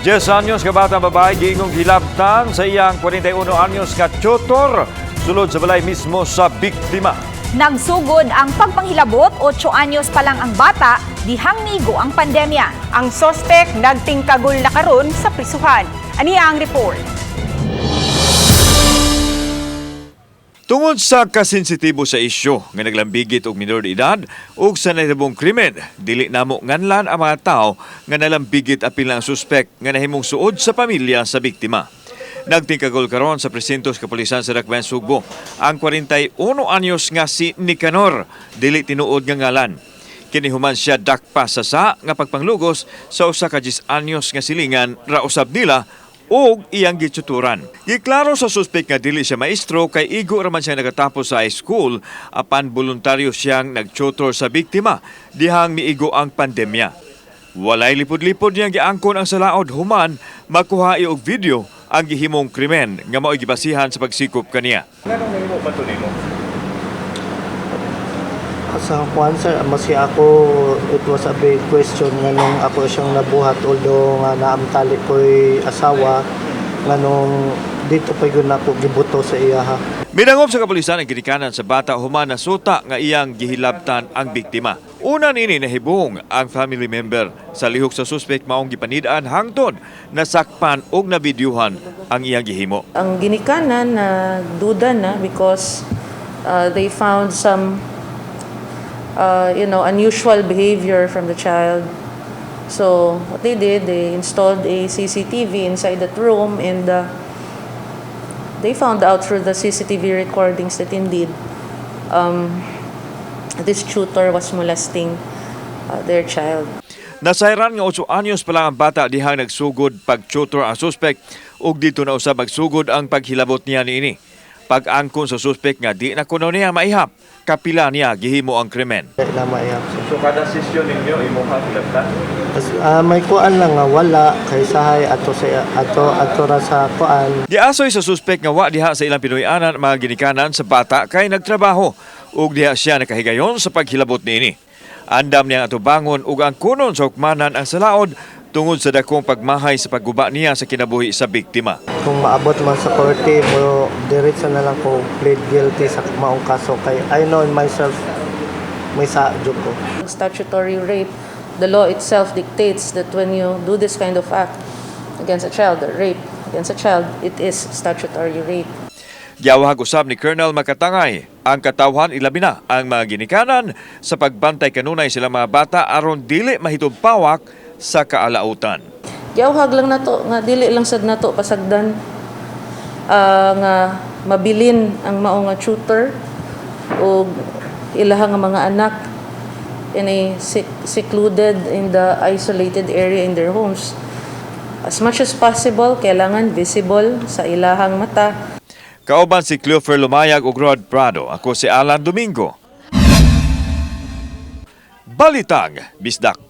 10 anyos ka batang babae giingong hilabtan sa iyang 41 anyos ka tutor sulod sa balay mismo sa biktima. Nagsugod ang pagpanghilabot, 8 anyos pa lang ang bata, dihang migo ang pandemya. Ang sospek nagtingkagol na karon sa prisuhan. Aniya ang report. Tungod sa kasensitibo sa isyu nga naglambigit og minor de edad ug sa nahitabong krimen, dili namo nganlan ang mga tao nga nalambigit apil ang suspek nga nahimong suod sa pamilya sa biktima. Nagtingkagol karon sa presinto sa kapulisan sa Dakbayan Sugbo ang 41 anyos nga si Nicanor, dili tinuod nga ngalan. Kini human siya dakpa sa nga pagpanglugos sa usa ka 10 anyos nga silingan ra usab nila og iyang gitsuturan. Giklaro sa suspek nga dili siya maestro kay igo raman siya nagatapos sa high school, apan voluntaryo siyang nagtutor sa biktima dihang miigo ang pandemya. Walay lipod-lipod niyang giangkon ang salaod human makuha og video ang gihimong krimen nga mao'y gibasihan sa pagsikop kaniya. Nganong nahimo man to nimo? Sa kuan, sir, maski ako, it was a big question nganong ako siyang nabuhat, although nga naamtali ko'y asawa, nganong dito pa yun ako gibuto sa iya ha. Midangop sa kapulisan ang ginikanan sa bata human nasuta nga iyang gihilabtan ang biktima. Una niini nahibong ang family member sa lihok sa suspek maong gipanid-an hangtod nasakpan og nabidyuhan ang iyang gihimo. Ang ginikanan na duda na because they found some unusual behavior from the child. So what they did, they installed a CCTV inside that room and they found out through the CCTV recordings that indeed this tutor was molesting their child. Nasayran nga 8 anyos pa lang ang bata dihang nagsugod pag-tutor ang suspek ug dito na usab magsugod ang paghilabot niya niini. Pag-angkon sa suspek nga di na kuno niya maihap, kapila niya gihimo ang krimen. Di na maihap, sir. So kada sesyon ninyo imo ka hilabtan? Tas, may kuan lang nga wala kay sahay ato sa ato ato ra sa kuan. Giasoy sa suspek nga wa diha sa ilang Pinoy-anan mga ginikanan sa bata kay nagtrabaho ug diha siya nakahigayon sa paghilabot niini. Andam niya atubangon ug ang kunon sa hukmanan ang salaod tungod sa dakong pagmahay sa pagguba niya sa kinabuhi sa biktima. Kung maabot man sa korte mo, diretso na lang ko plead guilty sa maong kaso kay I know in myself may sa jud ko. Statutory rape, the law itself dictates that when you do this kind of act against a child, or rape against a child, it is statutory rape. Giawhag usab ni Colonel Makatangay ang katawhan, ilabi na ang mga ginikanan, sa pagbantay kanunay sila mga bata aron dili mahitugpawak sa kaalautan. Giawhag lang nato nga dili lang sad nato pasagdan nga mabilin ang mao nga tutor ug ilaha nga mga anak in a secluded in the isolated area in their homes. As much as possible, kailangan visible sa ilahang mata. Kauban si Cleofer Lumayag ug Rod Prado. Ako si Alan Domingo. Balitang Bisdak.